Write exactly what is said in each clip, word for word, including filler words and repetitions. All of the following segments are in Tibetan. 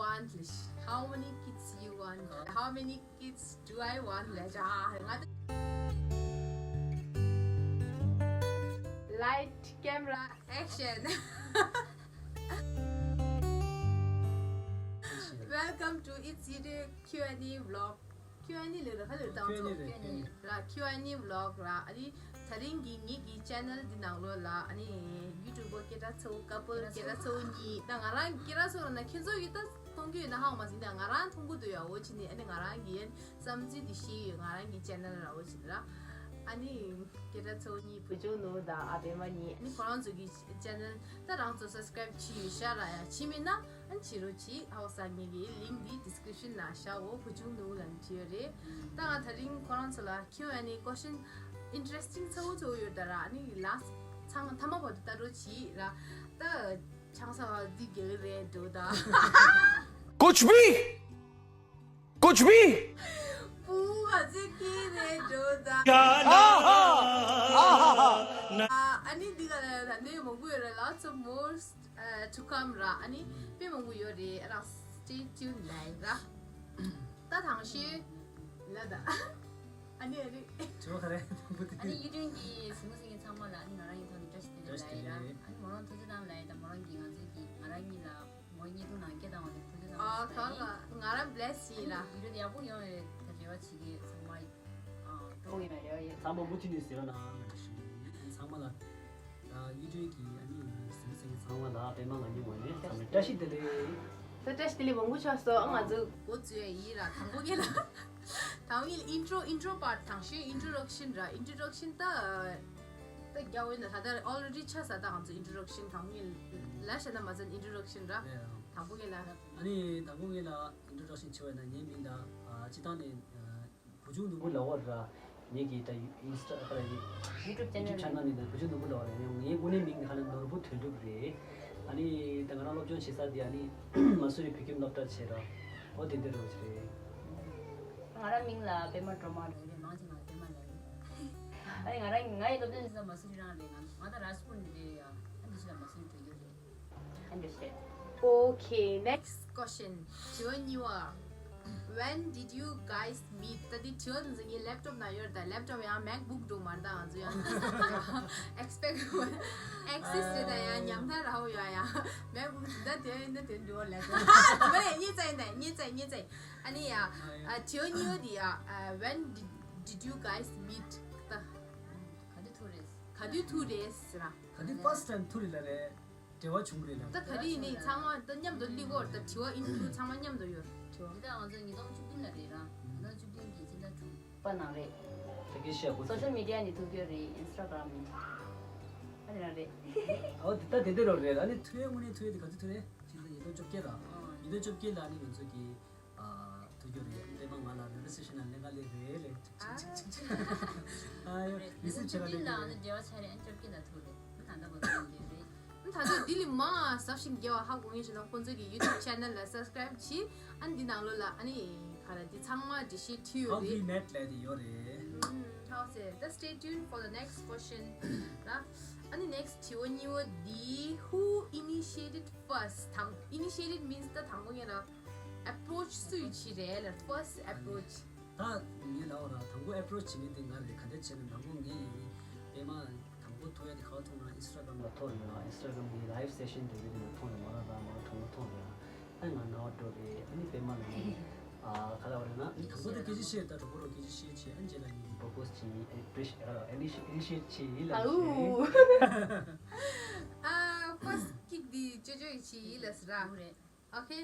Want? How many kids you want? How many kids do I want? ལབ་ཅིག་ཧ་ཧ། ང་ད། Light, camera, action. Welcome to It's Yide Q and A vlog. Q and A ལབ་ར་ག་ལབ་དང་ཚོ། Q and A རེད། Q and A ར། Q and A vlog ར། ཨ་ནི་དེ་རིང་གི་ངེད་ཀྱི་channel འདི་ནང་ལོགས་ལ་ཨ་ནི་YouTuber སྐད་གྲགས་ཚ་བོ་couple སྐད་གྲགས་ཚ་བོ་གཉིས། ད་ང་རང་སྐད་གྲགས་ཚ་བོ་ར་ན་ཁྱེད་ཚོ་གིས་ད་མཐོང་གི་ཡོད་ན་ཧ་གོ་མ་སོང་། ད་ང་རང་མཐོང་གི་འདུག་ཡ། འོ་ཅི་ནི་ཨ་ནི་ང་རང་གི་བསམ་ཚུལ་འདི་བཤད་ཡོད། ང་རང་གི་channel ར། འོ་ཅི་ནི་ར། ཨ་ནི་སྐད་གྲགས་ཚ་བོ་གཉིས། བུ་ཆུང་ནུ་དང་ཨ་པད་མ་གཉིས། ཨ་ནི་ཁོ་རང་ཚོ་གི་channel ད་རང་ཚོ་subscribe བྱས་ཡོད་ཤག་ར། ཡ་བྱས་མེད་ན་ཨ་ནི་བྱེད་རོགས་གྱིས། ཧ་གོ་སོང་། ངེད་ཀྱི་link འདི་description ནང་བཞག་འོ། བུ་ཆུང་ནུ་ལབ་ནས་བྲིས་ཡོད་རེད། ད་ང་དེ་རིང་ཁོ་རང་ཚོ་ལ་Q and A question interesting ཚ་བོ་ཚ་བོ་ཡོད་ད་ར། ཨ་ནི་last ཚང་མཐའ་མ་བར་དུ་ལྟ་རོགས་གྱིས་ར། ད་ཆང་ས་བ་འདི་རྒྱག་གི་རེད་འགྲོ་ད། कुछ भी कुछ भी। པུ་ག་ཚོད་སྐྱེས་རེད་འགྲོ་ད། ཨ་ནི་འདི་ག་ལ་ད་ནས་མང་པོ་ཡོད་རེད། Lots of more uh, to come ར། ཨ་ནི་དཔེ་མང་པོ་ཡོད་རེད། ཨ་རང་stay tuned ལབ་ར། ད་དང་ཤོས་ལ་ད། ཨ་ནི་ཨ་རི། ཇོ་ཧ་རེ་བུ་དེ། ཨ་ནི་ཡུ་ཊུན་གྱི་གཟིགས་མོ་གཟིགས་མཁན་ཚང་མ་ལ་ཨ་ནི་ང་རང་གི་ཐོག་ནས་བཀྲ་ཤིས་བདེ་ལེགས་ལབ་ཡིན་ར། ཨ་ནི་མོ་རང་ཐུགས་རྗེ་གནང་ལབ་ཡིན། ད་མོ་རང་གིས་ང་ཚོའི་གི་ང་རང་གཉིས་ལ་མོ་བརྙན་ཐུང་ནང་སྐད་བཏང་བ་དེ་ཐུགས་རྗེ་གནང་ལབ་ཡིན། ཨ་ཁ་ཁ་ང་རང་bless ཡིན་ར། ཨ་ནི་video དེ་ཡག་པོ་ཡོང་ཡོད་ད་རེ་བ་བྱེད་ཀྱི་ཚང་མ། ཨ་ཀྲོང་ཡིན་ན་རེ་བ་ཡོད། ཚང་མ་མུ་མཐུད་ནས་ཟེར་བ་ན་ཚང་མ་ལ། ཡུ་ཊུན་གྱི་ཨ་ནི་གཟིགས་མོ་གཟིགས་མཁན་ཚང་མ་ལ་པད་མ་ང་གཉིས་ངོས་ནས་ཚང་མ་བཀྲ་ཤིས་བདེ་ལེགས། ད་བཀྲ་ཤིས་བདེ་ལེགས་མང་པོ་ཆགས་སོང་། ཨ་ང་ཚོ་འགོ་འཛུགས་ཡ་ཡིན་ར། དང་པོ་གི་ལ། དང་པོ་གི་ལ་intro intro part དང་ཤོས་introduction ར། Introduction ད་ད་རྒྱག་འོས་ན་ད་ལྟ་already ཆགས་ས། ད་ང་ཚོ་introduction དང་པོ་གི་ལ་བཤད་ན་མ་ཚད་introduction ར། དང་པོ་གི་ལ། ཨ་ནི་དང་པོ་གི་ལ་introduction བྱས་པ་ན་ངའི་མིང་ད་ཨ་སྤྱིར་བཏང་ནས་ཨ། བུ་ཆུང་ནོར་བུ་ལགས་འོ་ར། ངེད་ཀྱི་ད་ཡུ་ཨིན་སི་ཊ་ཁ་ར་ཡི་YouTube channel ནང་ནས་ད་བུ་ཆུང་ནོར་བུ་ལགས་འོ་ར། ངའི་དངོས་གནས་མིང་ནི་ཧ་ལམ་ནོར་བུ་དོན་གྲུབ་རེད། ཨ་ནི་ད་ང་རང་སློབ་སྦྱོང་བྱེད་ས་དེ་ཨ་ནི་མ་སུ་རི་བོད་ཁྱིམ་སློབ་གྲྭ་བྱས་ར། འོ་དེ་འདྲ་རོ་ཅི་རེད། ང་རང་མིང་ལ་པད་མ་སྒྲོལ་མ་རེད། མང་ཆེ་ང་པད་མ་ལབ་ཡོད། ཨ་ནི་ང་རང་ངའི་སློབ་སྦྱོང་བྱེད་ས་མ་སུ་རི་རང་རེད། ང་ང་ད་རཱཇ་པུར་ནས་རེད་ཡ། ཨ་འདི་ཕྱི་ལ་མ་སུ་རི་འགྲོ་རྒྱུ་རེད། Understood. Okay, next question. དྲི་བ་གཉིས་པ། When did you guys meet? ད་འདི་དྲི་བ་འདི་ཚོ་ངའི་laptop ནང་ཡོད་རེད། ད་laptop ཡང་MacBook འགྲོ་མ་རེད། ད་ང་ཚོ་ཡང་expect access རེད། ད་ཡང་ཉམས་ཐག་ར་བོ་ཡོད་ཡ། MacBook ད་དེ་ཡིན་ད་དེ་འགྲོ་ལབ་ད། དེ་མ་རེད། གཉིས་ཙམ་ཡིན་ད། གཉིས་ཙམ་གཉིས་ཙམ། ཨ་ནི་ཡ། ཨ་དྲི་བ་གཉིས་པ་འདི་ཡ། ཨ། When did, did you guys meet? ད་ག་དུས་ཐུག་རེད། ག་དུས་ཐུག་རེད་ཟེར་ར། ག་དུས་first time ཐུག་རེད་ལབ་རེད། འབྲེལ་བ་བྱུང་རེད་ལབ། ད་ག་རེ་ཡིན་ནའི་ཚང་མ་ད་མཉམ་དུ་སླེབས་ཀྱི་ཡོད་རེད། ད་དྲི་བ་interview ཚང་མ་མཉམ་དུ་ཡོད་རེད། དྲི་བ། འདི་ད་ང་ཚོ་ཉིས་སྟོང་བཅུ་བདུན་ལ་རེད་ར། ཉིས་སྟོང་བཅུ་བདུན་གྱི་སྤྱི་ཟླ་དྲུག་པ་ནང་རེད། ད་གིན་བཤད་དགོས། Social media ནས་ཐུག་ཡོད་རེད། Instagram ནས། ཨ་དེ་རང་རེད། ཨོ་དེ་ད་དེ་འདྲ་རོ་རེད། ཨ་ནི་ཐུག་ཡས་དངོས་གནས་ཐུག་ཡས་དེ་ག་དུས་ཐུག་རེད། སྤྱི་ཟླ་ཉིས་སྟོང་བཅོ་བརྒྱད་ལ། ཨ། ཉིས་སྟོང་བཅོ་བརྒྱད་ལ་ཨ་ནི་ང་ཚོ་གི་ཨ། ཐུག་རྒྱུ་རེད། པད་མ་ང་ལ་རེ་ལ་སེ་ཤན་ལ་ལས་ཀ་ལས་རེད་ལས། ཨ་ཡོ་རེད། རེ་སེ་ཆེ་ལ་ལས་ཀ་ལས། ལ་འབྲེལ་བ་ཆགས་རེད། ཨན་ཅོབ་ཀི་ལ་ཐུག་རེད། ད་ད་བ་ཐུག་རེད་རེད། ད་ད་འདི་ལི་མ་ཟབ་ཞིང་རྒྱས་པ་ཧ་གོ་ངེས་བྱུང་ན་ཁོང་ཚོ་གི་YouTube channel ལ་subscribe བྱེད། ཨ་ནི་འདི་ནང་ལོགས་ལ་ཨ་ནི་ག་རེ་འདི་ཚང་མ་འགྲེལ་བཤད་བྲིས་ཡོད་རེད། How we met ལབ་དེ་ཡོད་རེད། ཧུམ། ཧའོ་སེ། ད་stay tuned for the next question ར། ཨ་ནི་next དྲི་བ་གཉིས་པ་འདི། Who initiated first? དང་initiated means ད་དང་པོ་ངས་ལ། Approach སུས་བྱས་རེད་ལ། First approach. ད་ངས་ལབ་པ་ར། དང་པོ་approach བྱེད་མཁན་དེ་ང་རེད། ག་འདྲ་བྱས་ན་དང་པོ་ངས་ཡིན་པད་མ་དང་པོ་ཐུག་ཡ་དེ་ག་པར་ཐུག་ན་Instagram ལ་ཐུག་ཡོད། Instagram གི་live session དེ་གི་དེ་ནས་ཐུག་ཡོད། མོ་རང་ར་མོ་རང་གྲོངས་ཐུག་ཡོད། ཨ་ང་ནང་འགྲོ་རེད། ཨ་ནི་པད་མ་ལ་ནི་ཨ་ག་ལབ་རེད་ན། དང་པོ་དེ་སྐད་ཆ་བཤད། ད་གྲོགས་པོ་རོ་སྐད་ཆ་བཤད་བྱས། ཨ་ནི་རྗེས་ལ་ངས་propose བྱས། initiate initiate བྱས་ཡིན་ལབ་བྱས། ཨ་first kick དེ་ཅོ་ཅོ་ཡིས་བྱས་ཡིན་ལབ་ཟེར་ར། རེད། Okay.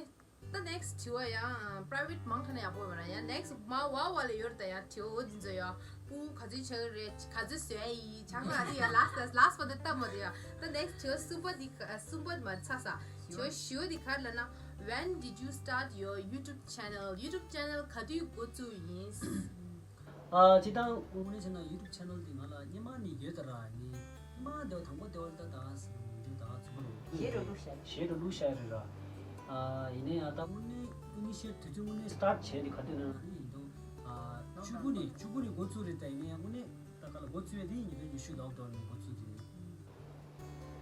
ད་next དྲི་བ་ཡང་private མང་ཐོག་ན་ཡག་པོ་མེད་ན་ཡང་next མ་བ་བ་ལ་ཡོད་ད་ཡང་དྲི་བ་འོ་འདི་ཚོ་ཡང་ཕུང་ག་ཚོད་ཆགས་རེད། ག་ཚོད་བཟོས་ཡིན། ཆགས་ས་དེ་ཡང་last last last པ་དེ་སྟབས་མ་དེ་ཡང་ད་next དྲི་བ་གསུམ་པ་འདི་ག་གསུམ་པ་མ་ཚར་ས། དྲི་བ་བཞི་པ་འདི་ག་རེ་ལབ་ན། When did you start your YouTube channel? YouTube channel ག་དུས་འགོ་བཙུགས་ཡིན། ཨ་སྤྱིར་བཏང་དངོས་གནས་བྱས་ན་YouTube channel འདི་ང་ལ་སྔོན་མ་ནས་ཡོད་ད་ར། ངས་སྔོན་མ་འདི་དང་པོ་འདི་བ་ད་ད་ཟེར་ན་འདི་ད་ཚུགས་རོགས། གཞས་འགྲོ་བླུགས་བྱས། གཞས་འགྲོ་བླུགས་བྱས་རེད་ར། ཨ་ཡིན་ན་ཡང་ད་དངོས་གནས་དངོས་གནས་བཤད་དུས་ཚོད་དངོས་གནས་start བྱས་འདི་ག་དུས་ན་ཡིན་དུས་ཨ་བཅུ་དགུ་ནས་བཅུ་དགུ་ནས་འགོ་བཙུགས་རེད། ད་ཡིན་ན་ཡང་དངོས་གནས་ད་ག་ལ་འགོ་བཙུགས་ཡ་དེ་ཉིས་སྟོང་ཉི་ཤུ་lockdown ནས་འགོ་བཙུགས་དེ་རེད།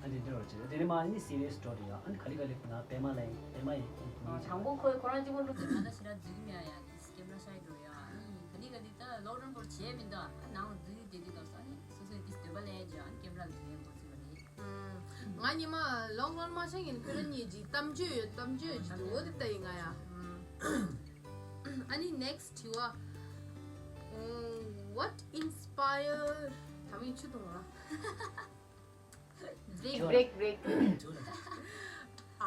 ཨ་ དེ་འདྲ་བྱས་དེ་ནས་མ་ནི་སི་རི་ཡས་འགྲོ་རེད་ཡ། ཨ་ནི་ག་ལེ་ག་ལེ་ང་པད་མ་ལ་ཡིན། པད་མ་ཡིན། དང་པོ་ཁོས་ཁོ་རང་གཅིག་པོ་བླུགས་ཏེ་ང་ད་ཞེ་དྲག་འཛུལ་གི་མེད་ཡ། ཡ་ཀེམ་ར་ཤའི་འགྲོ་ཡ། ཨ་ནི་ག་ལེ་ག་ལེ་ད་ལོག་ཌའུན་པོར་བྱས་མི་འདུག་ཨ་ནང་འཛུལ་བསྡད་དུས་སྐབས་སུ་ཨ་ནི་སོ་སོའི་དེ་འདོད་པ་ལས་ཀྱང་ཨ་ནི་ཀེམ་ར་ལ་དུས་ཡོད་འགོ་ཚུགས་པ་རེད། ང་ཉི་མ་ལོག་ཌའུན་མ་ཆགས་ཡིན་ཁོ་རང་གཉིས་ཀྱི་གཏམ་བརྗོད་ཡོད། གཏམ་བརྗོད་ཅིག་འདུག་འོ་དེ་ལྟ་ཡིན་ང་ཡ། ཨ་ནི་ནེག་སི་དྲི་བ། What inspire ད་མིན་ཆུ་འཐུང་བ། Break, break, break. ཨ་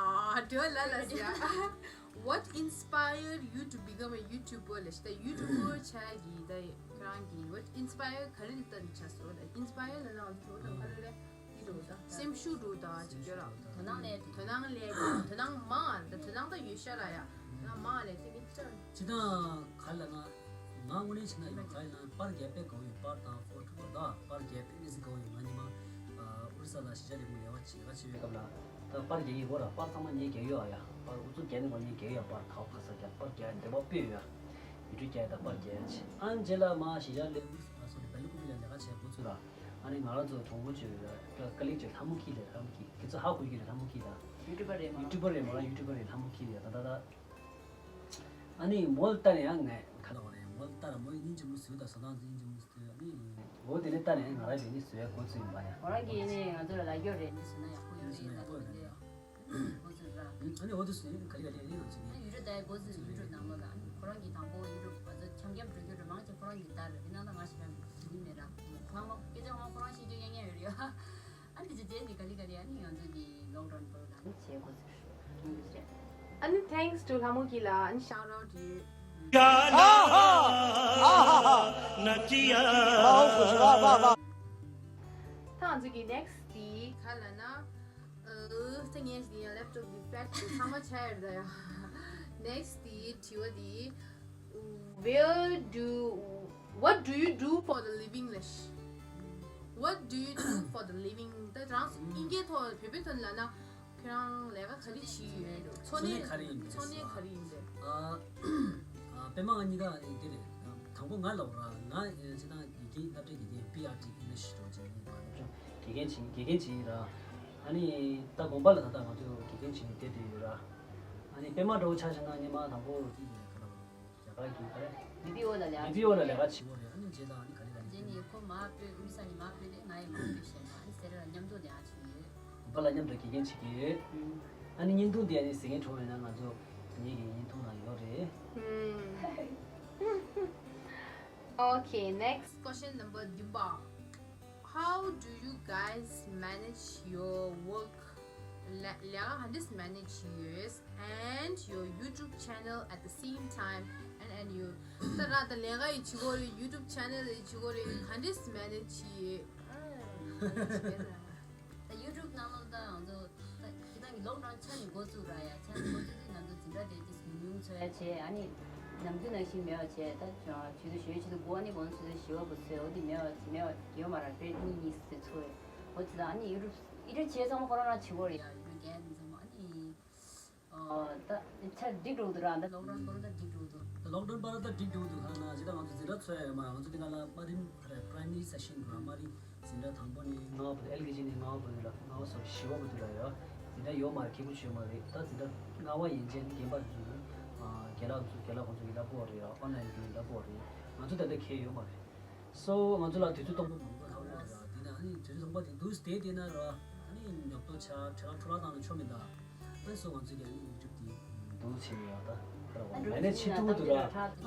དྲི་བ་ལ་ལ་ཟེར། What inspired you to become a YouTuber? ལབ་ཤི་ད་ཡུ་ཊུ་བར་ཆགས་ཀྱི་ད་ཁྱེད་རང་གི་what inspire ག་རེ་ལ་བརྟེན་ནས་ཆགས་སོང་ལབ། ཨིན་སི་པ་ཡར་ལབ་ན་ང་ཚོ་དྲུག་དང་ག་རེ་རེད། འདི་འདྲ་བོ་ད་སེམས་ཤུགས་འདྲ་བོ་ད་ཅིག་ཡོད་ར། དོ་སྣང་ལས། དོ་སྣང་ལས། དོ་སྣང་མང་ད་དོ་སྣང་ད་ཡོད་ཤ་ར་ཡ། དོ་སྣང་མང་ལས་དེ་གི་ཅར། ཅི་དང་ག་ལ་ན། ང་དངོས་གནས་བྱས་ན་ཡང་ག་ཡིན་ན་པར་རྒྱག་དཔེ་དགའ་བོ་ཡོད། པར་དང་ཕོ་ཊོ་དང་པར་རྒྱག་དཔེ་མི་སྲིད་དགའ་བོ་ཡོད། ང་ཉི་མ་ཨུ་རི་ས་ལ་གཞིས་ཆགས་ལས་ཁུངས་ལས་ཀ་བྱེད་ལས་ཀ་བྱེད་པའི་སྐབས་ལ་ད་པར་རྒྱག་གི་ཡོད་ར། པར་ཚང་མ་ངས་རྒྱག་ཡོད་ཨ་ཡ། པར་ཨུ་ཚུགས་རྒྱག་ནས་ང་ངས་རྒྱག་ཡོད། པར་ག་བ་ག་ས་རྒྱག་པར་རྒྱག་འདོད་པ་དཔེ་ཡོད་ཡ། ཡུ་ཊུབ་རྒྱག་ཡ་ད་པར་རྒྱག་ཡ་བྱེད། ཨ་ནི་རྗེས་ལ་མ་གཞིས་ཆགས་ལས་ཁུངས་ཨ་སོ་རི་བེ་ལི་ཀུ་པི་ལ་ལས་ཀ་བྱེད་འགོ་ཚུགས་ར། ཨ་ནི་ང་རང་ཚོ་གྲོགས་པོ་ཚོས་ར་ཀ་ལིག་ཚོས་ལྷ་མོ་ཁྱི་ལས། ལྷ་མོ་ཁྱི་ཁྱེད་ཚོ་ཧ་གོ་གི་རེད། ལྷ་མོ་ཁྱི་ལ་ཡུ་ཊུབ་པར་རེད་མ་རེད། ཡུ་ཊུབ་པར་རེད་མ་རེད། ཡུ་ཊུབ་པར་རེད། ལྷ་མོ་ཁྱི་རེད། ད་ད་ད། ཨ་ནི་མོ་ལ་ལྟ་ནས་ཡང་ངས་ཁ་ལ་བ་རེད། མོ་ལ་ལྟ་ར་མོ་ཡི་སྙིང་རྗེ་མོ་བཟོས་དང་བཟོ་སྟངས་སྙིང་རྗེ་མོ་བཟོས། ཨ་ནི་འོ་དེ་ནས་ལྟ་ནས་ང་རང་བས་ནི་བཟོས་ཡ་འགོ་ཚུགས་ཡིན་པ་ཡ། ཁོ་རང་གིས་ནི་ང་ཚོ་ལ་ལབ་ཀྱོག་རེད། འདི་བཟོས་ན་ཡག་པོ་ཡོད་རེད་ལབ་ཡོད་རེད། འགོ་ཚུགས་ར། ཨ་ནི་འོ་དེ་བཟོས་ག་རེ་ག་རེ་ནི་ང་ཚོ་ནི། ཡུ་ཊུབ་ད་འགོ་ཚུགས་ཡུ་ཊུབ་ནང་ལོགས་ལ་ཨ་ནི་ཁོ་རང་གིས་དང་པོ་ཡུ་ཊུབ་ང་ཚོ་འཆམ་འཆམ་འགྲོ་རྒྱུ་འགྲོ་མང་ཆེ་ཁོ་རང་གིས་ལྟ་རེད། དེ་ནང་ལ་ང་ཞེ་དྲག་འགྲོ་གི་མེད་ར། ཚང་མ་སྐད་ཆ་ཁོ་རང་ཁོ་རང་ཤེས་རྒྱུ་ཡང་ཡང་ཡོད་རེད། ཨ་ནི་ཅི་བྱས་ནི་ག་ལེ་ག་ལེ་ཨ་ནི་ང་ཚོ་གི་ལོག་ཌའུན་པོ་ལ་ནི་བྱེད་དགོས་ཚུལ་ཞུ་གི་རེད། ཨ་ནི་thanks to ལྷ་མོ་སྐྱིད་ལ་ཨ་ནི་shout out to you. ད་ང་ཚོ་གི་next དེ་ག་ལ་ན། ཨ་ད་ངས་འདི་ཡང་laptop གི་flat དེ་ཚང་མ་ཆགས་ཡོད་ད་ཡ། next དེ་དྲི་བ་དེ། Where do, what do you do for the living ལབ་ཤི། What do you do for the living? ད་རང་ཨིན་སྐད་ཐོག་བོད་པའི་ཐོག་ལ་ན་ཁྱེད་རང་ལས་ཀ་ག་རེ་བྱེད་ཡོད། འཚོ་གནས་འཚོ་གནས་ག་རེ་ཡིན་པས། འཚོ་གནས་ག་རེ་ཡིན་པས། ཨ་ཨ་པད་མ་ང་གཉིས་ཀ་ཨེ་དེ་རེད། དང་པོ་ང་ལབ་ར། ང་ཨེ་སྤྱིར་བཏང་དགེ་རྒན་སློབ་གྲྭའི་དགེ་རྒན་པི་ཨར་ཊི་English དང་བཅས་ནས་ང་ལབ་ཆོག་དགེ་རྒན་བྱེད་དགེ་རྒན་བྱེད་ཡིན་ར། ཨ་ནི་ད་དགོན་པ་ལ་ད་ལྟ་ང་ཚོ་དགེ་རྒན་བྱེད་ནས་བསྡད་བསྡད་ཡོད་ར། ཨ་ནི་པད་མ་འདྲ་བོ་ཆ་བཞག་ན་སྔོན་མ་དང་པོ་དེ་ཡིན་ར། ག་ལ་བ་རྒྱ་གར་གྱི་ག་རེ། བི་པི་ཨོ་ལ་ལས་ཀ་བི་པི་ཨོ་ལ་ལས་ཀ་བྱེད་ཀྱི་ཡོད་རེད། ཨ་ནི་རྗེས་ལ་ཨ་ནི་ག་རེ་ག་རེ། རྗེས་ནས་ཁོ་མར་སྤོས། ཨུ་རི་ས་ནས་མར་སྤོས་ཏེ་ང་ཡི་མར་སྤོས་བྱས་ན་ཨ་ནི་སེ་ར་ལ་མཉམ་དུ་ལས་ཀ་བྱེད་ཀྱི་ཡོད། དགོན་པ་ལ་མཉམ་དུ་དགེ་རྒན་བྱེད་ཀྱི་ཡོད། ཨ་ནི་བརྙན་ཐུང་འདི་ཨ་ནི་གཟིགས་མཁན་གྲོགས་ཡོད་ན་ང་ཚོ་ངེད་ཀྱི་བརྙན་ཐུང་ནང་ཡོད་རེད། Okay, next question number བདུན་པ། How do you guys manage your work? ལ་ལས་ཀ་ག་འདྲས་manage ཡོད། And your YouTube channel at the same time. And and you ད་ར་ད་ལས་ཀ་ཡི་བྱེད་དགོས་རེད། YouTube channel ཡི་བྱེད་དགོས་རེད། ག་འདྲས་manage བྱེད། ད་YouTube ནང་ལོགས་ད་ང་ཚོ་ད་ཁྱེད་རང་གི་ལོག་ཌའུན་ཆ་ནས་འགོ་བཙུགས་ར་ཡ། ཆ་ནས་འགོ་བཙུགས་དུས་ང་ཚོ་འཛིན་གྲྭ་དེ་ཏིས་ཉུང་ཉུང་འཚོལ་ཡ་བྱས། ཨ་ནི་ནམ་རྒྱུན་ནང་བཞིན་མེད་པ་བྱས། ད་ཆུ་ཚོད་བཞི་པའི་ཆུ་ཚོད་དགུ་ཨ་ནི་གོང་ཆུ་ཚོད་བཞི་པ་དགུ་ཚོད་འོ་དེ་མེད་པ་མེད་པ་ཡོད་མ་རེད། རེད་གཉིས་གཉིས་ཚོད་འཚོལ་བས་འོ་དེ་དང་ཨ་ནི་ཡུ་ཊུབ་ཨི་འདྲ་བྱས་ཚང་མ་ཁོ་རང་རང་བྱེད་དགོས་རེད་ཡ། ཡུ་ཊུབ་རྒྱག་ནི་ཚང་མ་ཨ་ནི། ཨ་ད་ཆ་འགྲིག་འགྲོ་འདུག་ར། ད་ལོག་ཌའུན་པར་ད་འགྲིག་འགྲོ་འདུག་ད་ལོག་ཌའུན་པར་ད་འགྲིག་འགྲོ་འདུག་ཧ་ན་ཇི་ལྟར་ང་ཚོ་འཛིན་གྲྭ་འཚོལ་ཡ་ཡོད་མ་རེད། ང་ཚོ་དེ་ག་ལ་དམའ་རིམ་རེད། Primary session ར། དམའ་རིམ་འཛིན་གྲྭ་དང་པོ་ནས་ལྔ་པ་བར་དུ། ཨེལ་ཀེ་ཇི་ནས་ལྔ་པ་བར་དུ་ལ། ལྔ་པ་སོ་བཞི་པ་བར་དུ་ལ་ཡོད། འཛིན་གྲྭ་ཡོད་མ་རེད། ཁེ་པོ་ཅིག་ཡོད་མ་རེད། ད་འཛིན་གྲྭ་ལྔ་པ་ཡན་ཆད་ནི་རྒན་པ་རེད། རྒན་ལགས་ཚོ་རྒན་ལགས་ཁོང་ཚོ་གིས་བསླབ་དགོས་རེད། ཨོན་ལན་གྱིས་བསླབ་དགོས་རེད། ང་ཚོ་ད་ལྟ་ཁེ་ཡོད་མ་རེད། སོ་ང་ཚོ་ལ་དུས་ཚོད་སྟོང་པ་མང་པོ་ལྷག་ཡོད་ར། དེ་ནས་ཨ་ནི་དུས་ཚོད་སྟོང་པ་དེ་འདུག་སྟེ་དེ་ན་ར། ཨ་ནི་ཉོབ་ཏོ་ཆགས། ཁྲེ་ལ་ཁྲོ་ལ་བཏང་ན་ཆོ་མི་འདུག་ཨ་ནི་སོ་ང་ཚོ་གི་ཨ་ནི་ཡུ་ཊུབ་དེ་འདུག་བྱས་ནས་ཡང་ད་ཁ་ར་བ་མེ་ནེ་ཆི་ཐུག་འདུག་ར། ཨ་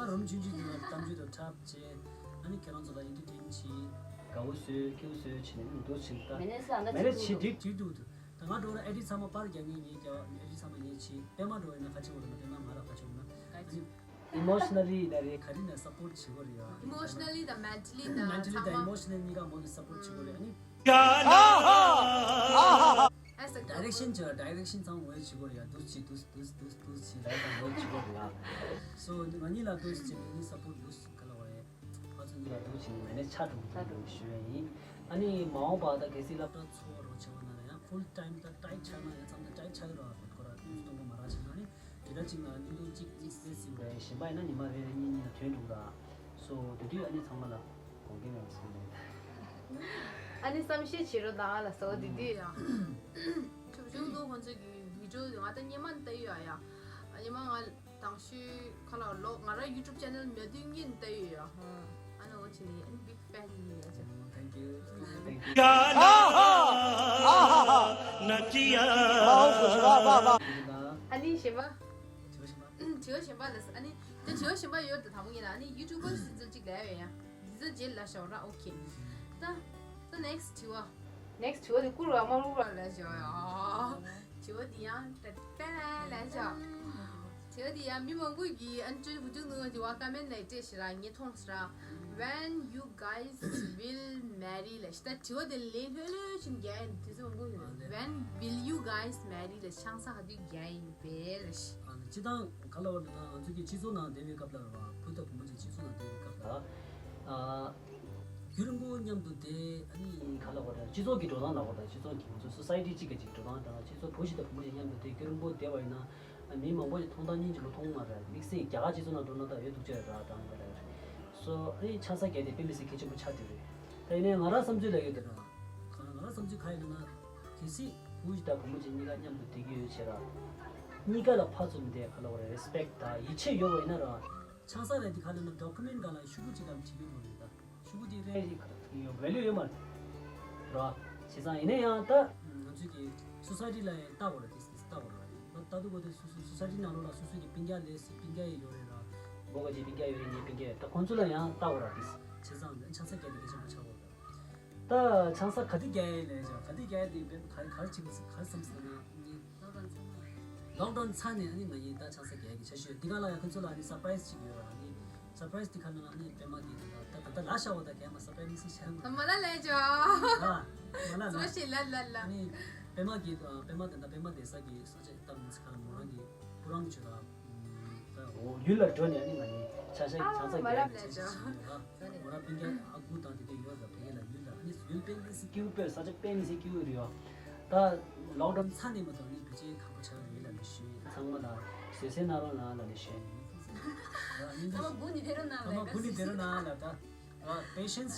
རུམ་ཆུང་ཆུང་དེ་ན་གཏམ་རྒྱུད་དང་འཁྲབ་བྱས། ཨ་ནི་ཁྱེད་རང་ཚོ་ལ་ཨེན་ཊར་ཊེན་བྱས། དགའ་བོ་བཟོས་སྐྱིད་པོ་བཟོས་བྱས་ནས་འདུག་བྱས་ད། མེ་ནེ་ཆི་ཨ་ན་མེ་ནེ་ཆི་ཆི་ཐུག་འགྲིག་འགྲིག་འདུག་ད་ང་འགྲོ་ན་ཨེ་ཌིཊ་ཚང་མ་པར་རྒྱག་མཁན་ངས་རྒྱག་ཨེ་ཌིཊ་ཚང་མ་ངས་བྱས། པད་མ་འགྲོ་ཡིན་ན་ཁ་ཆེ་བོ་རེད། པད་མ་ང་ལ་ཁ་ཆེ་བོ་ན། ཨ་ནི་ཨི་མོ་ཤི་ན་ལི་ཡིན་ན་རེད། ག་རེ་ན་སབ་པོར་བྱེད་དགོས་རེད་ཡ། ཨི་མོ་ཤི་ན་ལི་དང་མེན་ཊ་ལི་དང་མེན་ཊ་ལི་དང་ཚང་མ། ཨི་མོ་ཤི་ན་ལི་གཉིས་ཀ་མོ་གི་སབ་པོར་བྱེད་དགོས་རེད། ཨ་ནི་ཨེ་སི་ཨེ་ཌའི་རེག་ཤན་བྱེད་པ་ཌའི་རེག་ཤན་ཚང་མ་ངོས་བྱེད་དགོས་རེད་ཡ། འདུག་སེ་འདུག་སེ་འདུག་སེ་འདུག་སེ་འདུག་སེ་ལབ་དང་ངོས་བྱེད་དགོས་རེད་ཡ། སོ་ང་གཉིས་ལ་འདུག་སེ་བྱེད་པའི་ནི་སབ་པོར་འདུག་སེ་ག་ལ་བ་རེད། ཕར་ཚུར་གཉིས་ལ་འདུག་སེ་བྱེད་ནི་མེ་ནེ་ཆི་ཆ་འགྲོ་གི་འདུག་ཞུ་ཡ་ཡིན། ཨ་ནི་མ་འོངས་པ་ད་གལ་སྲིད་སློབ་གྲྭ་འཚོ་བ་རོགས་བྱེད་པ་ན་ཡང་ཕུལ་ཊའིམ་ད་ཊའིཊ་ཆགས་ན་ཡང་མཚམས་ད་ཊའིཊ་ཆགས་ཀྱི་རེད་བ། ཁོ་ར་དུས་སྟོང་པ་མ་རག་བྱས་ན་ཨ་ནི། དེ་འདྲ་གཅིག་ལ་བརྙན་ཐུང་གཅིག་གཉིས་བཟོས་ཟིན་པ་རེད། གཞན་པ་ཡིན་ན་ཉི་མ་རེ་རེ་གཉིས་གཉིས་ལ་ཐོན་འགྲོ་གི་ར། སོ་དེ་དུས་ཨ་ནི་ཚང་མ་ལ་དགོངས་འགལ་མེད་པ་ཟེར་གི་འདུག་ཨ་ནི་བསམ་ཤེས་བྱེད་རོགས་དང་ལ་སོགས་དེ་དུས་ཡང་། ཆུ་བྱུང་དུ་ཁོང་ཚོས་ཀྱི་བི་ཌིའོ་ང་ད་སྙེ་མ་ལྟ་ཡོད་ཡ། སྙེ་མ་ང་དང་ཤོས་ཁ་ལ་ལོ་ང་ར་YouTube channel མེད་དུས་ངས་ལྟ་ཡོད་ཡ། ཨ་ནི་འོ་ཆེ་ནི་ཨ་ནི་big fan ཡིན་ཡ་ཆེ། Thank you. Thank you. ཨ་ནི་གཞན་པ། དྲི་བ་གཞན་པ་ལ་ཨ་ནི་ད་དྲི་བ་གཞན་པ་ཡོད་དུ་དང་པོ་ཡིན་ན་ཨ་ནི་YouTuber སྲིད་འཛིན་གཅིག་ལས་ཡོད་ཡ། འདི་ཚོ་རྗེས་ལ་ཤོག་ར། ཨོ་ཁེ། ད་ད་next དྲི་བ། next དྲི་བ་དེ་བསྐུར་བ་མ་བསྐུར་བ་ལ་ཤོག་ཡ། དྲི་བ་འདི་ཡང་ཏྲ་ཏྲ་ལ་ཤོག་དྲི་བ་འདི་ཡང་མི་མང་པོ་གིས་ཨན་ཅོའི་བུ་ཆུང་ནུ་འདི་བ་ཀ་མེན་ལ་སྤྲད་ཤི་ར་ངས་མཐོང་ཤི་ར། When you guys will marry ལ་ཤི། ད་དྲི་བ་དེ་ལན་ལྷོད་ལྷོད་ཕྱིན་རྒྱ་ཡིན་དུས་ཚོད་མང་པོ་ཡོད། When will you guys marry ལ་ཆང་ས་ག་དུས་རྒྱ་ཡིན་པས་ལ་ཤི། ཨ་ནི་སྤྱི་བཏང་ག་ལ་བ་ན་ང་ཚོ་གི་སྤྱི་ཚོགས་ནང་བསྡད་པའི་སྐབས་ལ་ར་བ་བུ་དང་བུ་མོ་གཅིག་སྤྱི་ཚོགས་ནང་བསྡད་པའི་སྐབས་ལ། ཨ། རྒྱུན་རིང་པོ་མཉམ་དུ་བསྡད་ཨ་ནི་ག་ལ་བ་ར་སྤྱི་ཚོགས་ཀྱི་འགྲོ་སྟངས་ལ་བ་དང་སྤྱི་ཚོགས་ཀྱི་ང་ཚོ་society གཅིག་གི་གཅིག་འགྲོ་སྟངས་དང་སྤྱི་ཚོགས་བུ་གཅིག་དང་བུ་མོ་གཅིག་མཉམ་དུ་བསྡད་རྒྱུན་རིང་པོ་བསྡད་པ་ཡིན་ན་ཨ་མི་མང་པོ་ཞིག་མཐོང་སྟངས་གཉིས་གཅིག་ལ་མཐོང་མ་རེད། དམིགས་བསལ་རྒྱ་གར་སྤྱི་ཚོགས་ནང་འགྲོ་སྟངས་དང་ཡོད་འདུག་ཅེས་ར་དང་ག་ལ་ཡོད་རེད། སོ་ཨ་ནི་ཆང་ས་བརྒྱབ་དེ་དཔེ་མི་སྲིད་གལ་ཆེན་པོ་ཆགས་བསྡད་རེད། ད་ཡིན་ནའི་ང་རང་བསམ་ཚུལ་ལ་ཡོད་དེ་ར། ང་རང་བསམ་ཚུལ་ག་ཡིན་ན་གལ་སྲིད་བུ་གཅིག་དང་བུ་མོ་གཅིག་གཉིས་ཀ་མཉམ་དུ་བསྡད་ཀྱི་ཡོད་བྱས་ར། གཉིས་ཀ་ལ་ཕར་ཚུར་མི་བསྡད་ག་ལ་བ་རེད། རེ་སི་པེག་དང་ཡིད་ཆེས་ཡོད་པ་ཡིན་ན་ར། ཆང་ས་རེད་དེ་ག་ལ་ན་ཌོ་ཀུ་མེན་ག་ལ་ཤུ་གུ་གཅིག་གམ་བྲིས་ཡོད་རེད་ད། ཤུ་གུ་དེ་རེད་ཡོད་ཝེ་ལུ་ཡོད་མ་རེད་ར། བྱས་ཙང་ཡིན་ན་ཡང་ད། ང་ཚོས་ཀྱི་society ལ་ཡང་ལྟ་བ་རེད་དེ་ལྟ་བ་རེད། ལྟ་དུས་གོ་དེ་སོ་སོ་society ནང་ལོགས་ལ་སོ་སོ་གི་སྤུན་ཀྱག་ལས་སི་སྤུན་ཀྱག་ཡི་ཡོད་རེད་ར། མགོ་ག་ཅིག་སྤུན་ཀྱག་ཡོད་རེད། ངའི་སྤུན་ཀྱག་ཡོད། ད་ཁོང་ཚོ་ལ་ཡང་ལྟ་བ་རེད་དེ། བྱས་ཙང་ཆང་ས་བརྒྱབ་དེ་གལ་ཆེན་པོ་ཆགས་པ་རེད། ད་ཆང་ས་ག་དུས་བརྒྱབ་ཡིན་ལས་ཀྱང་ག་དུས་བརྒྱབ་ཡིན་དེ་ག་ག་རེ་བྱེད་དགོས་ག་རེ་བསམ་སོང་ན་ངས། ལོག་ཌའོན་ཚར་ནས་ཨ་ནི་ང་གཉིས་ད་ཆང་ས་རྒྱག་གི་ཆ་ཤོས་འདི་ག་ལ་ཡང་ཁོ་ཚོ་ལ་ཨ་ནི་སར་པ་རའི་སི་ཅིག་ཡོད་ར། ཨ་ནི་སར་པ་རའི་སི་འདི་ག་ལ་ཨ་ནི་པད་མ་གི་ད་ད་ད་ལ་ཤ་བ་ད་གས་མ་སར་པ་རའི་སི་མི་སི་ཤ་མ། ད་མ་ལ་ལས་ཇོ། ཨ་མ་ལ་ལ། ཙོ་ཤི་ལ་ལ་ལ། ཨ་ནི་པད་མ་གི་པད་མ་ད་ད་པད་མ་བསྡད་ས་གི་ས་ཆ་ད་མི་སི་ག་ལ་མོ་རང་གི་བུ་རང་གི་ཆུ་ད། ད་འོ་ཡུལ་ལ་འགྲོ་ནས་ཨ་ནི་ང་གཉིས་ཆང་ས་ཆང་ས་རྒྱག་གི་ཆ་ཤས་ཤིག་ཡོད་ར། མོ་ར་སྤུན་ཀྱག་ཨ་ཁུ་དང་དེ་འདྲ་ཡོད་ར། བོད་ལ་ཡུལ་ལ་ཨ་ནི་ཡུལ་དཔེ་མི་སྲིད་སྐྱིད་པོ་དཔེ་ས་ཆ་དཔེ་མི་སྲིད་སྐྱིད་པོ་རེད་ཡོད། ད་ལོག་ཌའོན་ཚར་ནས་མ་གཏོགས་ནི་བོད་ཆས་ཁག་པོ་ཆགས་ཡོད་ལ་མི་ཤེས། ཚང་མ་ལ་བཟོད་བསྲན་གནང་རོགས་གནང་ལ་ནི་ཤེས། ཚང་མ་སྒུག་ནས་བསྡད་རོགས་གནང་ཚང་མ་ལ་སྒུག་ནས་བསྡད་རོགས་གནང་ལ་ད། ཨ་patience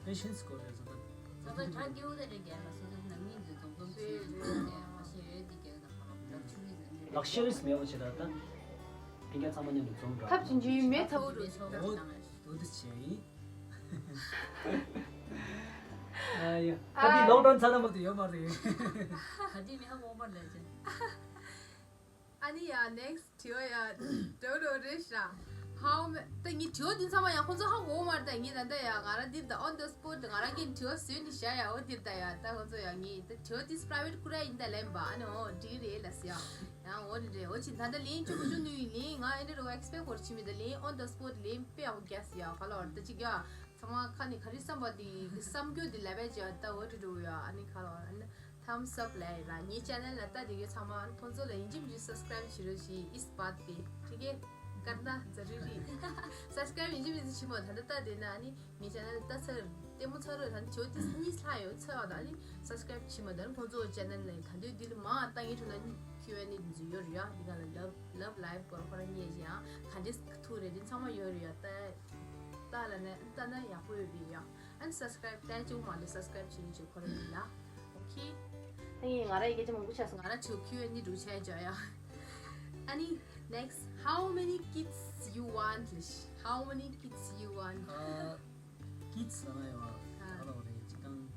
patience དགོས་རེད་ཟེར་ད། ཚང་མ་གྲ་སྐྱིད་པོ་དེ་རེད་རྒྱལ་ལ་སོ་སོའི་ནང་མི་ཚོས་འཛོམས་འཛོམས་བྱས་ཡོད་དེ་མ་ཤེས་ཡོད་དེ་རྒྱལ་ལ་ཁ་ལག་ཆུ་བི་ཟེར་ནས་ལག་ཤེས་རིས་མེད་པ་བྱེད་ད་ད། སྤུན་ཀྱག་ཚང་མ་མཉམ་དུ་འཛོམས་ར། ཐབས་ཆུང་ཆུང་མེད་ཚ་བོ་འགྲོ་ཆོག་ད་འོ་དེ་བྱས་ཡིན། ཨ་ཡ། ད་དེ་ལོག་ཌའོན་ཚར་ན་མ་གཏོགས་ཡོད་མ་རེད། ད་དེ་མི་ཧ་གོ་མ་རེད་ཅེ། ཨ་ནི་ཡ་next དྲི་བ་ཡ་འགྲོ་འགྲོ་རེད་ཤག How many ད་ངའི་དྲི་བ་འདི་ཚང་མ་ཡ་ཁོང་ཚོ་ཧ་གོ་མ་རེད། ད་ངས་ད་ལྟ་ཡ་ང་རང་འདིར་ད་on the spot ང་རང་གིས་དྲི་བ་བཟོས་ནས་བཞག་ཡ། འོ་འདིར་ད་ཡ་ད་ཁོང་ཚོ་ཡ་ངས་ད་དྲི་བ་འདི་private བསྐུར་ཡ་ཡིན་ད་ལན་པ། ཨ་ནི་འོ་འགྲིག་རེད་ལ་ཟེར་ཡ། ཡང་འོ་རེད་རེད། འོ་ཅི་ད་ལྟ་ལན་བཅུ་དགུ་བཅུ་ནུས་ཡིན་ལན་ང་ཨེ་འདྲ་རོ་expect གོ་ར་ཕྱི་མི་ད་ལན་on the spot ལན་དཔེ་ཡག་པོ་རྒྱག་ཟེར་ཡ། ག་ལ་བར་ད་ཅིག་ཡ་ཚང་མ་ཁ་ནས་ག་རེ་བསམ་པ་དེ་བསམ་རྒྱུ་དེ་ལབ་པས་ཅི་ཡ། ད་འོ་འདྲ་འགྲོ་ཡ། ཨ་ནི་ག་ལ་བར་ཨ་ནི། Thumbs up ལབ་ཡིན་ར། ངའི་channel ལ་ལྟ་བསྡད་ཡོད་ཚང་མ་ཁོང་ཚོ་ལ་ཡིན་གཅིག་མིན་གཅིག་subscribe བྱེད་རོགས་ཞེས། इस बात पे ठीक है करना ज़रूरी है। Subscribe ཡིན་གཅིག་མིན་གཅིག་བྱེད་མ། ད་ལྟ་ལྟ་བསྡད་ན་ཨ་ནི་ངའི་channel ལ་ལྟ་ཚར་ལྟད་མོ་ཚར་རོགས། ད་ནི་ཇོ་ཏིས་གཉིས་ལྷག་ཡོད་ཚར་བ། ད་ཨ་ནི་subscribe བྱེད་མ། ད་ནི་ཁོང་ཚོ་channel ལ་ད་དུང་འདི་ལ་མང་བཏང་ཡིན་འགྲོ་ན་ནི་Q and A འཛུལ་ཡོད་རེད་ཡ། འདི་ག་ལ་love love life སྐོར་ཁོ་རང་ཉེ་ཞིང་ག་འདྲས་ཐུག་རེད་འདི་ཚང་མ་ཡོད་རེད་ཡ། ད་ལྟ་ལ་ནི་ལྟ་ན་ཡག་པོ་ཡོད་རེད་ཡ། ཨ་ནི་subscribe བལྟས་བཅུག་མ་འདུག subscribe བྱེད་ནི་བྱེད་ཁོ་རང་ཡིན་ལ། Okay ད་ངས་ང་ར་ཡི་གེ་ཅི་མང་པོ་ཆགས་སོང་། ང་ར་ཆུ་Q and A འགྲོ་ཆ་ཡ་ཡ། ཨ་ནི་next how many kids you want? How many kids you want? ཨ། kids ཟེར་ན་ཡོད་ཨ། ཨ། ད་ལོ་རེད་ཅི་དང་།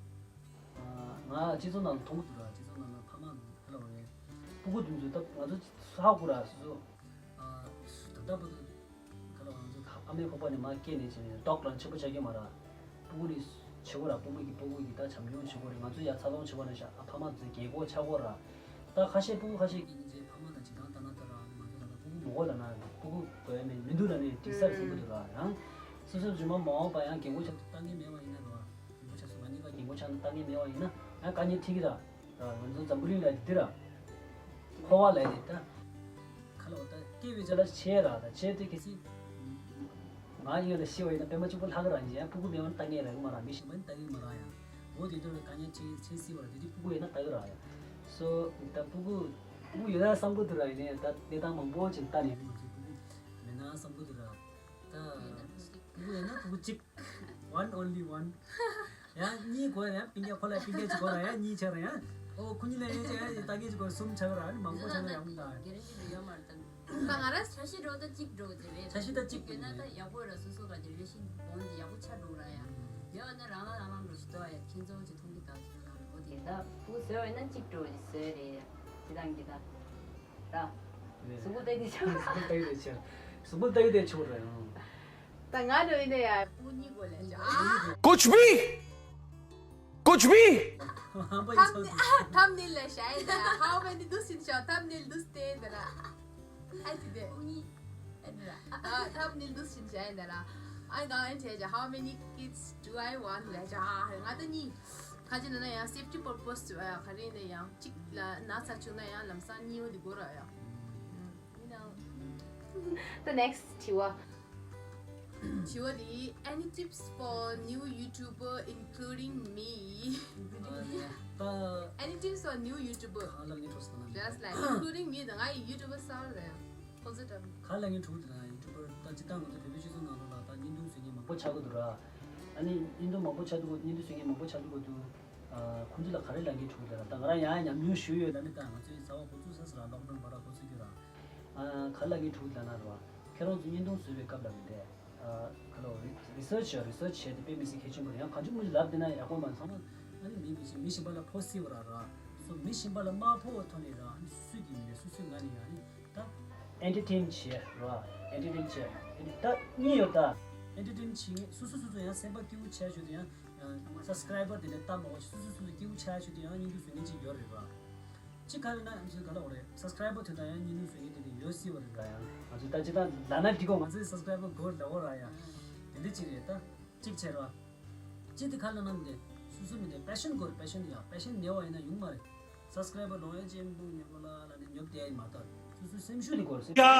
ཨ། ང་སྤྱི་ཚོགས་ནང་ལ་མཐོང་གི་འདུག་ར། སྤྱི་ཚོགས་ནང་ལ་ཕ་མ་ད་ལོ་རེད། སྤུ་གུ་དེ་ཚོ་ད་ང་ཚོ་ཧ་གོ་ར་སོ་སོ། ཨ། ད་ལྟ་བར་དུ་ག་ལ་བ་ང་ཚོ་ཨ་མའི་ཕོར་པ་ནས་མར་སྐྱེས་ནས་བྱས་ནས་མདོག་ལ་ཆེན་པོ་ཆགས་ཀྱི་མ་ར། སྤུ་གུ་ནི་ཆེ་གོ་ར། སྤུ་མོ་གི་སྤུ་གུ་གི་ད་བྱམས་སྐྱོང་ཆེ་གོ་རེད། ང་ཚོ་ཡ་འཚར་ལོངས་བྱེད་པ་ནས་ཤ་ཨ་ཕ་མ་ཚོ་རྒས་གོ་ཆགས་གོ་ར། ད་ཁ་ཤས་སྤུ་གུ་ཁ་ཤས་ཀྱི་ཉིན་རྗེས་ཕ་མ་དང་བྱེད་སྟངས་ལྟ་ན་ལྟ་ར། ང་ཚོ་ད་ལྟ་སྤུ་གུ་མོ་གོ་ལ་ན་སྤུ་གུ་གོ་ཡ་མེད་མི་འདུག་ལ་ནས་འགྲིག་ས་རེད་བསམ་གི་འདུག་ར། ཡང་སོ་སོའི་རྗེས་མ་མ་འོངས་པ་ཡང་རྒས་གོ་ཆགས་ལྟ་ངེས་མེད་པ་ཡིན་ན་ར། རྒས་གོ་ཆགས་སོང་ང་གཉིས་ཀ་རྒས་གོ་ཆགས་ལྟ་ངེས་མེད་པ་ཡིན་ན་ཡང་དཀའ་ངལ་འཕྲད་ཀྱི་ར། ང་ཚོ་འཛམ་བུ་གླིང་ལ་འདི་ར། འཁོར་བ་ལ་འདི་ད། ཁ་ལོ་ད་སྐྱེ་བའི་ཆ་ལ་ཆེ་ར་ད་ཆེ་དེ་གལ་སྲིད། ང་ཡོད་ལ་ཤི་བ་ཡིན་ན་པད་མ་གཅིག་པུ་ལྷག་ར་ཡིན། ཡང་སྤུ་གུ་མེད་པ་ན་ལྟ་ངེས་ར་གི་མ་ར། མི་གཞན་པ་ནི་ལྟ་གི་མ་ར་ཡང་། འོ་དེ་ཚོ་ལ་དཀའ་ངལ་ཆེ་ཆེ་སྲིད་བ་ར། དེ་དུས་སྤུ་གུ་ཡོད་ན་ལྟ་གི་ར་ཡང་། སོ་ད་སྤུ་གུ་སྤུ་གུ་ཡོད་ན་བསམ་གི་འདུག་ར། ཡིན་ནའི་ད་གནས་སྟངས་མང་པོ་ཅིག་ལྟ་ནས་ང་ཚོ་སྤུ་གུ་མེད་ན་བསམ་གི་འདུག་ར། ད་སྤུ་གུ་ཡོད་ན་སྤུ་གུ་གཅིག One only one. ཡང་གཉིས་དགོས་ཡང་སྤུན་ཀྱག་ཁོ་ལ་སྤུན་ཀྱག་ཅིག་དགོས་ལ་ཡང་གཉིས་ཆགས་ར་ཡང་། ཨོ་ཁོ་གཉིས་ལ་ཡང་ཅིག་ཡང་ད་གིན་ཅིག་དགོས་གསུམ་ཆགས་ར་ནི་མང་པོ་ཆགས་ན་ཡང་མི་འདུག་གེ་རེ་འདི་ཡོད་མ་རེད་ད། ད་ང་རང་འཆར་གཞི་འགྲོ་ད་གཅིག་འགྲོ་དེ་རེད། འཆར་གཞི་ད་གཅིག་ཡོད་ན་ད་ཡག་པོ་ར་སོ་སོ་ག་དེ་རེ་བཞིན་འོང་དེ་ཡག་པོ་ཆགས་འགྲོ་ར་ཡང་། ཡོད་ན་རང་ལ་རང་རང་འགྲོ་ཞིག་ཏོ་ཡ་ཁྱེད་ཚོ་ཅིག་མཐོང་གི་ད་ཚོ་རང་འགྲོ་དེ། ད་ཕུ་བཟོས་བས་ན་གཅིག་འགྲོ་ཅིག་བཟོས་རེད་ཡ་དེ་དང་གི་ད། ད། གཟུགས་པོ་ལྟ་གི་ཆོག་གཟུགས་པོ་ལྟ་གི་ཆོག་གཟུགས་པོ་ལྟ་གི་ཆོག་རེད། ད་ང་འགྲོ་ཡིན་ན་ཡ། ཕུ་གཉིས་དགོས་ལས་ཅོ། कुछ भी कुछ भी। ཐམ་ནེལ་ལ་ཤ་ཡིན་ད། How many འདུག་ཟིན་ཤ་ཐམ་ནེལ་འདུག་སྟེ་འདི་ལ། ཨ་ཅི་དེ། ཨ་ཐམ་ནེལ་འདུག་ཟིན་ཤ་ཡིན་ད་ལ། ཨ་གང་ཨེ་ཆེ་ཅ། How many kids do I want ལ་ཅ། ང་ད་གཉིས། ཁ་ཅིག་ན་ན་ཡང་safety purpose ག་རེ་ཡིན་ན་ཡང་གཅིག་ལ་ན་ཚ་བྱུང་ན་ཡང་ལམ་སང་གཉིས་པ་འདི་དགོས་ར་ཡ། ཡིན་ནའང་། The next དྲི་བ། དྲི་བ་འདི། Any tips for new YouTuber including me? ད། Any tips for new YouTuber? གང་ལ་ངས་འགྲོ་སོང་ན། Just like including me དང་ང་ཡི་YouTuber གསར་རེད། ཁོ་ཚོ་འདྲ། གང་ལ་ངས་འགྲོ་དེ་ན་YouTuber ད་ཅི་ད་ང་ཚོ་བོད་པའི་སྤྱི་ཚོགས་ནང་ལོགས་ལ་ད་བརྙན་ཐུང་བཟོ་མཁན་མང་པོ་ཆགས་ཀྱི་འདུག་ར། ཨ་ནི་བརྙན་ཐུང་མང་པོ་ཆགས་འདུག་གོ་བརྙན་ཐུང་བཟོ་མཁན་མང་པོ་ཆགས་འདུག་གོ་དུས། ཁོང་ཚོ་ལ་ག་རེ་ལབ་མཁན་འདུག་ལབ་ན། ད་ང་རང་ཡང་ཉམས་མྱོང་ཞུ་ཡོད་ལབ་ནི། ད་ང་ཚོའི་ཟླ་བ་འགོ་བཙུགས་ས་སུ་ར་ལོག་ཌའོན་བར་འགོ་བཙུགས་རྒྱུ་ར། ག་རེ་ལབ་མཁན་འདུག་ལབ་ན་ར། ཁྱེད་རང་ཚོ་བརྙན་ཐུང་བཟོ་བའི་སྐབས་ལ་མི་འདྲ། ག་ལ་རི་རི་སར་ཆི་བྱས་རི་སར་ཆི་བྱས་དེ་དཔེ་མི་སྲིད་གལ་ཆེན་པོ་རེད། ཡང་གང་ཅི་མོ་ཅི་ལབ་བསྡད་ན་ཡག་པོ་མ་ཚང་མ། ཨ་ནི་མི་མི་ཤི་མི་གཞན་པ་ལ་ཕོག་སྲིད་པ་ར་ར། སོ་མི་གཞན་པ་ལ་མ་ཕོག་པའི་ཐོག་ནས་ར། ཨ་ནི་སུ་སུ་གི་མི་རེད། སུ་སུའི་ངོས་ནས་ཡང་ནི་ད། ཨེན་ཊར་ཊེན་བྱས་ར། ཨེན་ཊར་ཊེན་བྱས་ཨེ་ནི་ད་གཉིས་ཡོད་ད། ཨེན་ཊར་ཊེན་བྱེད་མཁན་སོ་སོ་སོ་སོ་ཡང་སེམས་པ་སྐྱིད་པོ་བྱས་ཞུ་དུས་ཡང་སབ་སི་ཀ་རའི་བར་དེ་ནས་ལྟ་མ་དགོས་སོ་སོ་སོ་སོ་སྐྱིད་པོ་བྱས་ཞུ་དུས་ཡང་བརྙན་ཐུང་བཟོ་མཁན་ཅིག་ཡོད་རེད་ར། གཅིག་ག་རེ་ན་ང་ཚོའི་ག་ལ་འོ་རེད། སབ་སི་ཀ་རའི་བར་དེ་དང་ཡང་བརྙན་ཐུང་བཟོ་མཁན་དེ་འདྲ་ཡོད་སྲིད་པ་རེད་ར། ཡང་ང་ཚོས་ད་ཅི་ད་ལབ་ན་འགྲིག་གོ་ང་ཚོའི་སབ་སི་ཀ་རའི་བར་དགོས་ལབ་འོ་ར། ཡང་དེ་འདྲ་ཅིག་རེད་ད། གཅིག་བྱས་ར། གཅིག་དེ་ག་ལ་ན་མི་འདི་སོ་སོ་མི་འདི་པེ་ཤན་དགོས་རེད། པེ་ཤན་དེ་ཡང་པེ་ཤན་མེད་པ་ཡིན་ན་ཡོང་མ་རེད། སབ་སི་ཀ་རའི་བར་ལོང་ཡ་ཅན་པོ་ཉོ་གོ་ལ་ལ་ནི་ཉོབ་དེ་ཡ་ཡིན་མ་ཐག་སོ་སོའི་སེམས་ཤུགས་དེ་དགོས་རེད། སེམས་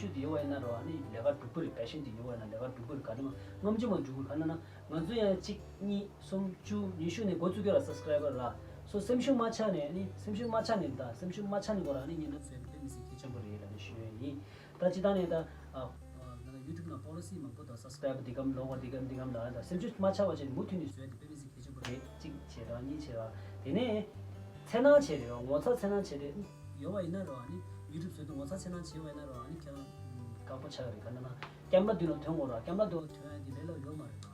ཤུགས་དེ་ཡོད་པ་ཡིན་ན་རོ་ཨ་ནི་ལས་ཀ་འགྲུབ་གི་རེད། པེ་ཤན་དེ་ཡོད་པ་ཡིན་ན་ལས་ཀ་འགྲུབ་གི་རེད། ག་ནི་མ་སྔོན་ཆད་མ་འགྲུབ་གི་རེད། ག་ན་ན་ང་ཚོ་ཡང་གཅིག་གཉིས་གསུམ་བཅུ་ཉི་ཤུ་ནས་འགོ་བཙུགས་ཀྱི་ར། སབ་སི་ཀ་རའི་བར་ར་སོ་སེམས་ཤུགས་མ་ཆག་ནས་ཨ་ནི་སེམས་ཤུགས་མ་ཆག་ནས་ད་སེམས་ཤུགས་མ་ཆག་ནས་གོ་ར་ཨ་ནི་ཉིན་ནུབ་ཟེར་དེ་མི་སྲིད་གལ་ཆེན་པོ་རེད་ལབ་ནས་ཞུ་ཡ་ཡིན། ད་ཅི་ད་ནས་ད་ང་ཚོ་ཡུ་ཊུབ་ནང་པོ་ལི་སི་མང་པོ་དང་སབ་སི་ཀ་རའི་བར་འདི་གམ་ལོག་པ་འདི་གམ་འདི་གམ་ལ་ད་སེམས་ཤུགས་མ་ཆག་པ་བྱས་ནས་མུ་མཐུད་ནས་བཟོས་ཏེ་དཔེ་མི་སྲིད་གལ་ཆེན་པོ་རེད། གཅིག་བྱས་ར་གཉིས་བྱས་ར། དེ་ནས་འཚེར་སྣང་བྱས་རེད་བ། ངོ་ཚ་འཚེར་སྣང་བྱས་རེད། ཡོད་པ་ཡིན་ན་ར་ཨ་ནི་ཡུ་ཊུབ་བཟོས་དུས་ངོ་ཚ་འཚེར་སྣང་བྱས་པ་ཡིན་ན་ར་ཨ་ནི་ཁྱེད་རང་དཀགས་པོ་ཆགས་རེད། ག་ན་ན་ཀེམ་ར་མདུན་ལ་ཐོན་དགོས་ར། ཀེམ་ར་མདུན་ལ་ཐོན་ཡ་འདི་ལས་སླ་པོ་ཡོད་མ་རེད་བ།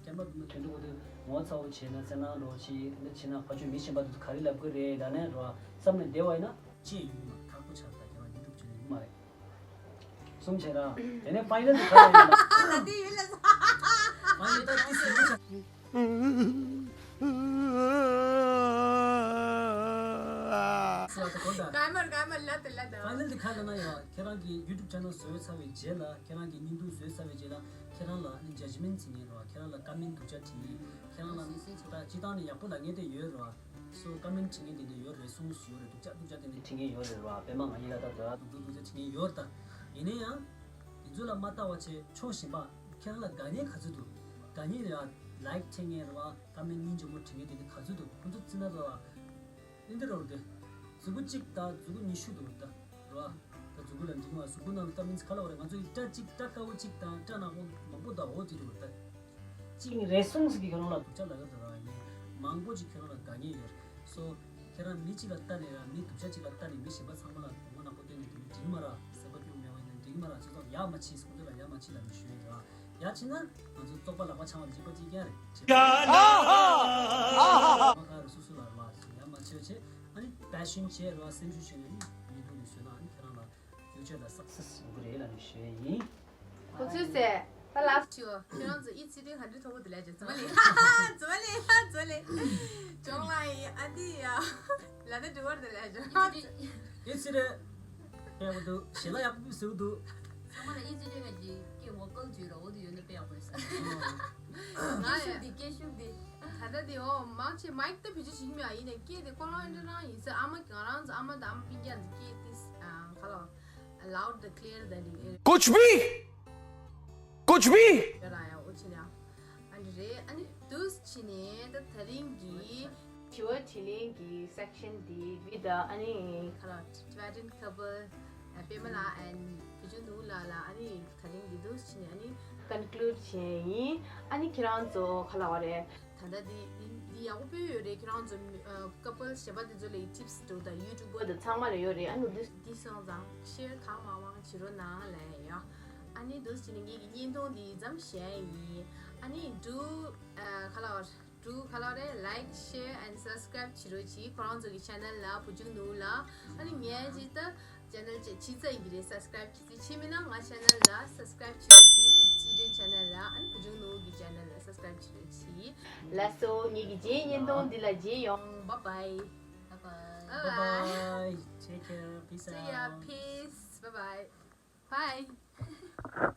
ཀེམ་ར་མདུན་ལ་ཐོན་དུས་ཁོ་ཚོས་ངོ་ཚ་པོ་བྱས་ན་འཚེར་སྣང་འདྲ་བོ་བྱས་དེ་འདྲ་བྱས་ན་ཕར་ཕྱོགས་མི་གཞན་པ་དེ་ཚོ་ག་རེ་ལབ་གི་རེད་ལབ་ནས་ར་བསམ་ནས་བསྡད་པ་ཡིན་ན་ཅི་ཡང་ཡོང་གི་མ་རེད། ཁག་པོ་ཆགས་རེད། ད་ཁྱེད་རང་ཡུ་ཊུབ་བྱས་ནས་ཡོང་མ་རེད། གསུམ་བྱས་ར། དེ་ནས་ཕའི་ནལ་དུ་ག་རེ་ཡིན་ན། ད་དེ་ཡིན་ལ། ཕའི་ནལ་ད་ཏི་སི་ཡིན་ས། སུ་ལ་ད་གོ་ད། ག་མར་ག་མར་ལ་དེ་ལ་ད། ཕའི་ནལ་དུ་ག་རེ་ལབ་ན་ཡ། ཁྱེད་རང་གི་ཡུ་ཊུབ་ཆེ་ནལ་བཟོས་ཚར་བའི་རྗེས་ལ་ཁྱེད་རང་གི་བརྙན་ཐུང་བཟོས་ཚར་བའི་རྗེས་ལ་ཁྱེད་རང་ལ་ནི་ཇཇ་མེན་ཊི་བྱེད་མཁན་རེད་བ། ཁྱེད་རང་ལ་ཀོ་མེན་ཊི་སྡུག་ཅག་བྲིས་མཁན། ཁྱེད་རང་ལ་ནི་ད་སྤྱིར་བཏང་ནས་ཡག་པོ་ལབ་མཁན་དེ་ཡོད་རེད་བ། སོ་ཀོ་མེན་ཊི་བྲིས་མཁན་དེ་འདྲ་ཡོད་རེད། སོང་ཡོད་རེད། སྡུག་ཅག་སྡུག་ཅག་དེ་འདྲ་བྲིས་མཁན་ཡོད་རེད་བ། པད་མ་ང་གཉིས་ལ་ད་དོ་སྡུག་སྡུག་སྡུག་ཅག་བྲིས་མཁན་ཡོད་རེད་ད། ཡིན་ན་ཡང་། དེ་ཚོ་ལ་མ་ལྟ་བ་བྱས་ཕྱོགས་གཞན་པ། ཁྱེད་རང་ལ་དགའ་མཁན་ག་ཚོད་འདུག་དགའ་མཁན་ལ་ལའིཀ་འཕྲད་མཁན་རེད་བ། ཀོ་མེན་ཊི་སྙིང་རྗེ་མོ་བྲིས་མཁན་དེ་འདྲ་ག་ཚོད་འདུག་ཁོང་ཚོ་བརྩི་ན་རེད་བ། འདི་འདྲ་རེད་དེ། མཛུ་གུ་གཅིག་དང་མཛུ་གུ་ཉི་ཤུ་འདུག་ད། རེད་བ། ད་མཛུ་གུ་ལ་འགྲིག་མ། གཟུགས་པོ་ནང་ལ་ད་མིན་ཚ་ག་ལ་བ་རེད། ང་ཚོ་ཡི་སྐྲ་གཅིག་སྐྲ་དཀར་པོ་གཅིག་དང་སྐྲ་ནག་པོ་མང་པོ་དང་འོ་དེ་འདྲ་རེད་ད། གཅིག་རེ་ཟུང་ཟིག་གི་ཁྱོད་རང་ལ་སྡུག་ཅག་ལབ་ཡོད་རེད་བ། ཡིན་མང་པོ་ཅིག་ཁྱོད་རང་ལ་དགའ་མཁན་ཡོད་རེད། སོ། ཁྱེད་རང་མི་གཅིག་ལ་ལྟ་ནས་ར་མི་སྡུག་ཅག་གཅིག་ལ་ལྟ་ནས་མི་གཞན་པ་ཚང་མ་ལ་ངོ་ནག་པོ་སྟོན་ནས་དེ་འདྲ་འགྲིག་མ་ར། སེམས་པ་སྐྱོ་མེད་པ་ཡིན་ན་འགྲིག་མ་ར། ཅི་ཙམ་ཡག་མ་བྱེད། སོང་ཚོ་ལ་ཡག་མ་བྱེད་ལབ་ནས་ཞུ་ཡིན་ར། ཡག་བྱེད་ན་ང་ཚོ་བཙོག་པ་ལག་པ་འཆང་བ་ལ་འཇིགས་པ་གཅིག་རྐྱང་རེད། ཨ་ཧ། ཨ་ཧ། མ་ཁ་རུ་སུ་སུ་ལ་ར་ཡག་མ་བྱེད་བྱེད། ཨ་ནི་པེ་ཤན་བྱེད་ར་སེམས་ཤུགས་བྱེད་ནས་ཡིན་འདུག་ནས་བཟོས་ན་ཨ་ནི་ཁྱེད་རང་ལ་ཕིའུ་ཅར་ལ་སག་སེ་སི་ཡོང་གི་རེད་ལབ་ནས་ཞུ་ཡིན། ཁོ་ཚོས་ཟེར། ད་ལ་ཕྱི་བ་ཁྱོད་རང་ཚོ་ཨི་ཚི་ཏི་ག་འདྲ་མཐོ་པོ་དེ་ལས་ཀྱང་ཙི་མ་ལེ་ཙི་མ་ལེ་ཙི་མ་ལེ། ཅོང་ལ་ཡི་ཨ་དི་ཡ་ལ་དེ་འདྲི་བར་དེ་ལས་ཀྱང་ཨི་ཚི་ཏི་ཨི་ཚི་ཏི་ཡག་པོ་འདུག་ཞེ་ལ་ཡག་པོ་བཟོས་འདུག་ཚང་མ་ལ་ཨི་ཚི་ཏི་ང་གི་སྐད་ངོ་ཀལ་བརྗོད་ར་འོ་དེ་ཡོད་ན་དཔེ་ཡག་པོ་རེད་ས། ང་སྐད་ཤུགས་དེ་སྐད་ཤུགས་དེ། ད་ལྟ་དེ་འོ་མང་ཆེ་མའིག་ད་བེད་སྤྱོད་བྱེད་ཀྱི་མེད། ཡིན་ནའི་སྐད་དེ་ཁོ་རང་འདྲ་རང་ཡིན་ས། ཨ་མ་ང་རང་ཚོ་ཨ་མ་དང་ཨ་མ་སྤུན་ཀྱག་ཚོ་སྐད་དེ་ག་ལ། Loud the clear the ring. कुछ भी कुछ भी। ཡོད་ར་ཡ་འོ་ཆི་ནས་ཨ་འདི་རེད། ཨ་ནི་དུས་ཕྱི་ནས་ད་དེ་རིང་གི་དྲི་བ་དྲིས་ལན་གྱི་སེག་ཤན་འདི་བི་ད་ཨ་ནི་ག་ལ་Tibetan couple པད་མ་ལགས་and བུ་ཆུང་ནོར་བུ་ལགས་ལ་ཨ་ནི་ད་རིང་འདི་འདུག་བྱས་ནས་ཨ་ནི་conclude་བྱས་ཡིན། ཨ་ནི་ཁྱེད་རང་ཚོ་ག་ལབ་དགོས་རེད། ད་ལྟ་འདི་འདི་འདི་ཡག་པོ་སྤེལ་ཡོད་རེད། ཁྱེད་རང་ཚོ་ཨ་couples་གཞན་པ་དེ་ཚོ་ལ་tips་འདུག་དང་YouTuber་དང་ཚང་མ་ལ་ཡོད་རེད། ཨ་ནི་འདི་འདི་སོང་ཙང་share་གང་མང་མང་བྱེད་རོགས་གནང་ལབ་ཡ། ཨ་ནི་འདུག་བྱས་ནས་ངེད་ཀྱི་བརྙན་ཐུང་འདི་ཙམ་བཞག་ཡིན། ཨ་ནི་do་ཨ་ག་ལབ་དགོས་རེད། Do་ག་ལབ་དགོས་རེད། Like, share and subscribe་བྱེད་རོགས་གྱིས། ཁོ་རང་ཚོ་གི་channel་ལ་བུ་ཆུང་ནོར་བུ་ལ། ཨ་ནི་ངས་ཅིག་ད་channel་ཅིག་བྱེད་ཚར་ཡིན་གྱི་རེད། subscribe་བྱེད་ཚེ་བྱེད་མིན་ན་ང་channel་ལ་subscribe་བྱེད་རོགས་གྱིས། ཨི་ཅི་རེ་channel་ལ་ཨ་ནི་བུ་ཆུང་ནོར་བུ་གི་channel་ལ་subscribe་བྱེད་རོགས་གྱིས། ལགས་སོ། ངེད་ཀྱི་རྗེས་བརྙན་ཐུང་འདི་ལ་མཇལ་ཡོང་། Bye bye. Bye bye. Bye bye. Take care. Peace out. See ya. Peace. Bye bye. Bye.